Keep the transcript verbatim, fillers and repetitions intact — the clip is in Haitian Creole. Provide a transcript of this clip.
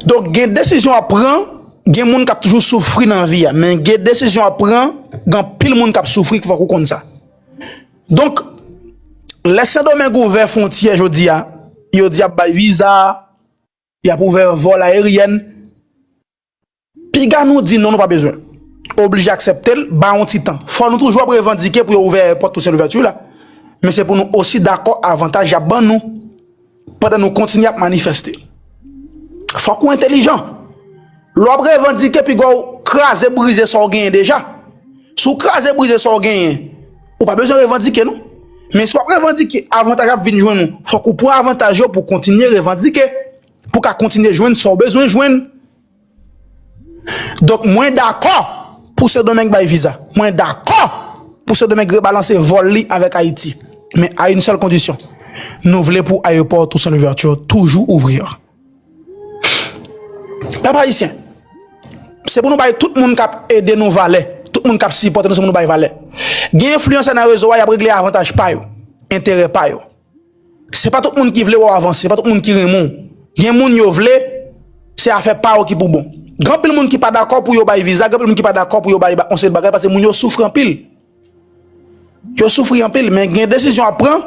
Donk, gen desizyon ap pran, gen moun k ap toujou soufri nan vi a, men gen desizyon ap pran, gen anpil moun k ap soufri, fòk ou konn sa. Donk, lè Sendomeng ouvè fwontyè jodi a, yo di y ap bay viza, y ap ouvè vòl ayeryèn. Piga nou di non, nou pa bezwen l. Oblije aksepte l, ba yon ti tan. Fò nou toujou ap revandike pou yo ouvè pòt Toussaint Louverture la. Men se pou nou osi dakò avantaj y ap ban nou pandan nou kontinye ap manifeste. Fòk ou entelijan. Lè w ap revandike, piga w kraze brize sa w genyen deja. Si w kraze brize sa w genyen, ou pa bezwen revandike non. Men si w ap revandike, avantaj ap vin jwenn ou. Fòk ou pran avantaj yo pou w kontinye revandike, pou w ka kontinye jwenn sa w bezwen jwenn. Donk, mwen dakò pou Sendomeng bay viza. Mwen dakò pou Sendomeng rebalanse vòl li avèk Ayiti. Men a yon sèl kondisyon. Nou vle pou ayewopò Toussaint Louverture toujou ouvri. Pèp ayisyen, se pou nou bay tout moun k ap ede nou valè. Tout moun k ap sipòte nou, se pou nou bay valè. Gen enfliyansè nan rezo a, y ap regle avantaj pa yo, enterè pa yo. Se pa tout moun ki vle wè w avanse, se pa tout moun ki renmen w. Gen moun yo vle, se afè pa yo ki pou bon. Gen anpil moun ki pa dakò pou yo bay viza, gen anpil moun ki pa dakò pou yo bay ba- yon seri bagay, paske moun yo soufri anpil. Yo soufri anpil, men gen desizyon ap pran,